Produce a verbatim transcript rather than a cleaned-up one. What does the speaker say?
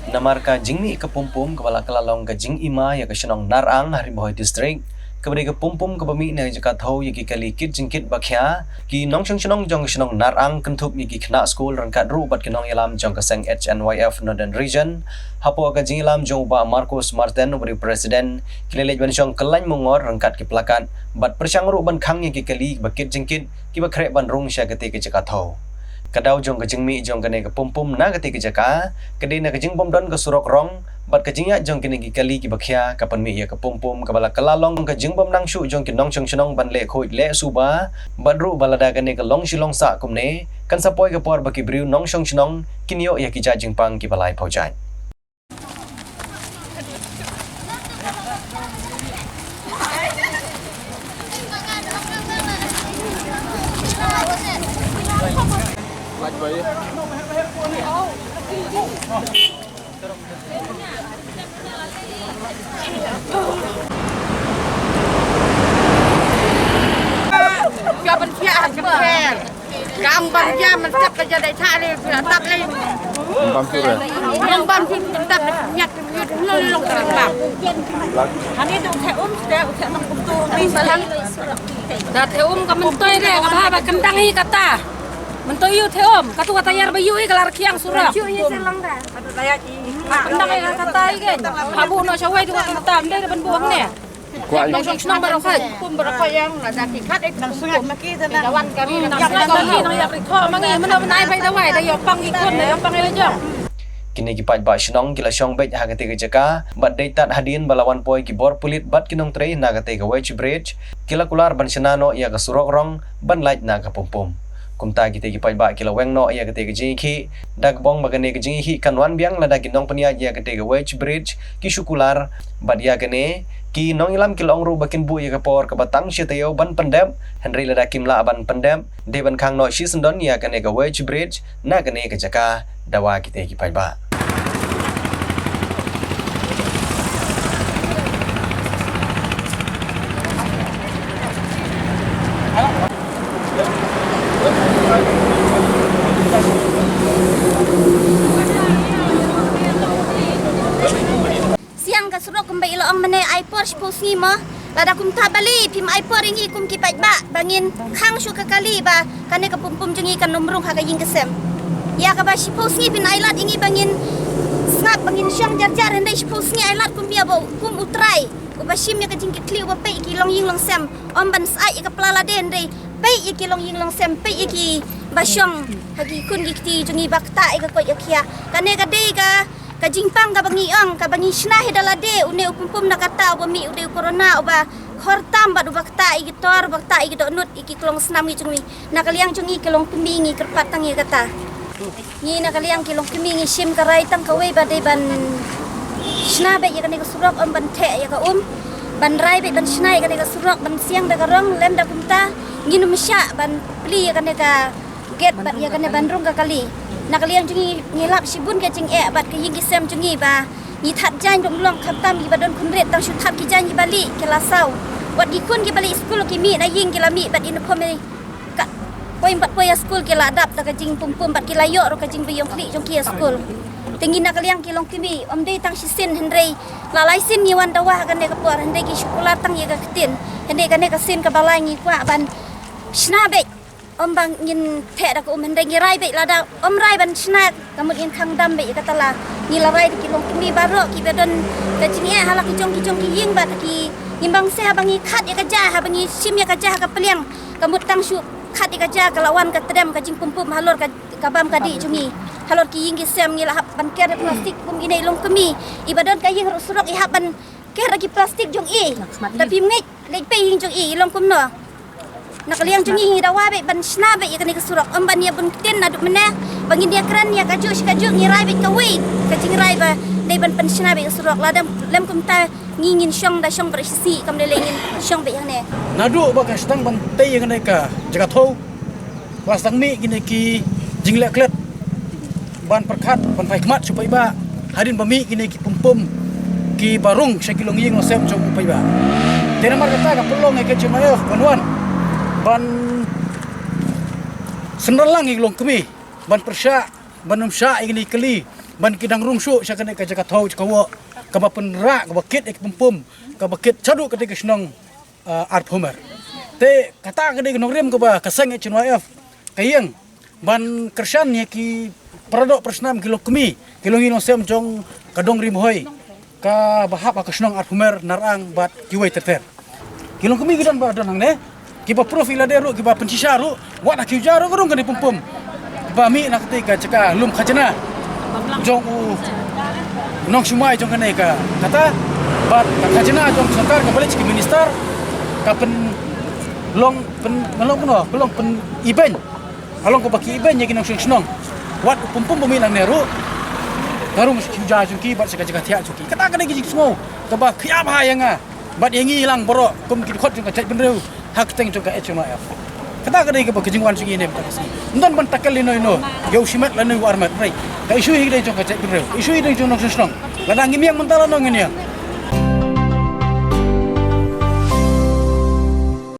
Namar ka jingmih ka pumpum kaba la kylla long ka jingima ïa ka shnong Narang ha Ri Bhoi District, kaba dei ka pumpum kaba mih na ka jaka thew ïa ki kali kit jingkit ba khia, ki nongshong shnong jong ka shnong Narang kynthup ïa ki khynnah skul ryngkat ruh bad ki nongïalam jong ka seng H N Y F Northern Region. Hapoh ka jingïalam jong u Bah Marcus Martin uba dei u president, ki la leit ban shong kyllaiñ mungor ryngkat ki plakat bad pyrshang ruh ban khang ïa ki kali ba kit jingkit kiba khreh ban rung sha katei ka jaka thew. Ka daw jong ka jingmih jong kane ka pumpum na katei ka jaka ka dei na ka jingbym don ka surok rong bad ka jingïaid jong kine ki kali kiba khia ka pynmih ïa ka pumpum kaba la kylla long ka jingbym nang shuh jong ki nongshong shnong ban leh khuid leh suba bad ruh ba lada kane ka long shi long sah kumne kan sa poi ka por ba ki briew nongshong shnong kin ïoh ïa ki jait jingpang kiba lai phew jait. Kam ban jia man kat ka jia dei tha le tap le. Bam tu re. Bam bam tu tap le nyat nyat no le long tap. Hani tu the um te te nang kum tu ni salang. Da the um ka mentoi re ka ba ba kendang hi kata. Mentoi yu the um ka tu kata yar ba yu i ka lar kiang surok. Yu i salang da. Kendang hi kata i ke. Habu no shawai tu kata mdai ban buang ne. Kwah. Nongshong shnong baroh khat. Kum baroh khat ïa nga da ki khat eh. Nang sngap ma ki da na. Dawan kami nang sngap ma ki nang ïap rikho ma ngi mano nai bai dawai da ïoh pang ki khun da ïoh pang ïa la jong. Kine ki paidbah shnong ki la shong beit ha katei ka jaka bad dei tad hadien ba la wan poi ki bor pulit bad ki nongtrei na katei ka weighbridge ki la kular ban shna noh ïa ka surok rong ban lait na ka pumpum. Kumta kitei ki paidbah ki la weng noh ïa katei ka jingïakhih da ka bong ba kane ka jingïakhih kan wan biang lada ki nongpynïaid ïa katei ka weighbridge ki shu kular bad ïa kane ki nongïalam ki la ong ruh ba kin buh ïa ka por kaba tang shi taïew ban pyndep hynrei lada kim lah ban pyndep dei ban khang noh shi syndon ïa kane ka weighbridge na kane ka jaka dawa kitei ki paidbah. Siang ka surok kumba i la ong mynne ai por shiphew sngi mo. Lada kumta balei phim ai por ïa ngi kum ki paidbah ba ngin khang shuh ka kali ba kane ka pumpum jong ngi kan ym rung ha ka ïing ka sem. Ïa kaba shiphew sngi phin ai lad ïa ngi ba ngin sngap ba ngin shong jar jar hynrei shiphew sngi ai lad kum ïa ba kum u trai uba shim ïa ka jingkitkhlieh uba peit ïa ki longïing longsem. Ym ban sait ïa ka pla lade hynrei peit ïa ki longïing longsem peit ïa ki ba shong ha ki khun ki kti jong ngi ba ktah ïa ka koit ka khiah. Kane ka dei ka ka jingpang kaba ngi ong kaba ngi shna hi da lade une u pumpum na kata uba mih u dei u corona uba khor tam bad uba ktah ïa ki tor uba ktah ïa ki dohnud ïa ki klong snam ngi jong ngi. Na ka liang jong ngi ki long kmie ngi kyrpad tang ïa kata. Ngi na ka liang ki long kmie ngi shim ka rai tang kawei ba dei ban shna beit ïa kane ka surok ym ban theh ïa ka um ban rai beit ban shna ïa kane ka surok ban siang da ka rong lem da kumta ngin ym shah ban plie ïa kane ka gate bad ïa kane ban rung ka kali. Na ka liang jong ngi ngi lap shibun ka jingeh bad ka ïing ki sem jong ngi ba ngi thad jaiñ dong long khamtam ngi ba don khun rit tang shu thad ki jaiñ ngi ba lih ki la saw. Wat ki khun ki ba lih skul ki mih na ïing ki la mih bad in khom ka poi bad poi ïa skul ki la dap da ka jingpumpum bad ki la ïoh ruh ka jingbiang khlieh jong ki ïa skul. Te ngi na ka liang ki long kmie ym dei tang shisien hynrei la lai sien ngi wan dawa ha kane ka por hynrei ki shu kular tang ïa ka ktien. Hynrei kane ka sien kaba lai ngi kwah ban shna beit. Ym ba ngin theh da ka um hynrei ngi rai beit lada ym rai ban shna ka mut ngin khang dam beit ïa kata la. Ngi la rai da ki long kmie baroh kiba don ka jingeh ha la ki jong ki jong ki ïing bad ki ngi bang seh haba ngi khat ïa ka ja haba ngi shim ïa ka ja ha ka pliang ka mut tang shu khat ïa ka ja ka la wan ka tdem ka jingpumpum halor ka ka bam ka dih jong ngi. Halor ki ïing ki sem ngi la hap ban ker da plastik kum ine i long kmie. Iba don ka ïing ruh surok i hap ban ker da ki plastik jong i. Tapi mngeit leit pei ïing jong i i long kumno. Na ka liang jong ngi ngi dawa beit ban shna beit ïa kane ka surok ym ban ïa bun ktien naduh mynne ba ngin ïa kren ïa kajuh shi kajuh ngi rai beit kawei ka jingrai ba dei ban pynshna beit ka surok lada lem kumta ngi ngin shong da shong bret shi sngi kam dei lei ngin shong beit hangne. Naduh ba ka sdang ban tei ïa kane ka jaka thew ba sdang mih kine ki jingleh klet ban pyrkhat ban phai khmat shu paidbah hadien ba mih kine ki pumpum ki ba rung sha ki longïing longsem jong u paidbah. Te namar kata ka pynlong ïa ka jingmyntoi ban wan ban Kynran lang ïa ki longkmie ban pyrshah, ban ym shah ïa kine ki kali, ban ki dang rung shuh sha kane ka jaka thaw jaka woh kaba pynrah, kaba kit ïa ki pumpum, kaba kit shaduh kata ka shnong, ah, Arphumer. Te kata ka dei ka nongrim kaba ka seng H N Y F ka ïeng ban kyrshan ïa ki paradoh parasnam, ki longkmie, ki longïing longsem jong ka dong Ri Bhoi kaba hap ha ka shnong Arphumer, Narang bad kiwei ter ter. Ki longkmie ki don ba don hangne, kiba proof ïa lade ruh, kiba pynshisha ruh, wat ha ki uja ruh ka rung kane pumpum ba mih na kata ka jaka lum khajna jong u nongsumar jong kane ka kata, bad ka khajna jong sorkar kaba leit sha ki minister ka pynlong, pyn, pynlong kumno, pynlong pyn-ibeiñ. Ka long kaba ki ibeiñ ïa ki nongshong shnong. Wat u pumpum ba mih nangne ruh ka rung sha ki uja jong ki bad sha ka jaka thiah jong ki. Kata ka dei ka jingsngew kaba khia bha ïa nga bad ïa ngi lang baroh kum ki dkhot jong ka jaitbynriew ha kyrteng jong ka H N Y F. Kata ka dei kaba ka jingwan jong ngi ne mynta ka sngi. Ym don ban tackle ïano ïano, ïa u shimet lane u armet, hynrei ka issue hi ka dei jong ka jaitbynriew, ka issue hi ka dei jong u nongshong shnong. Lada ngim ïeng mynta lano ngin ïeng?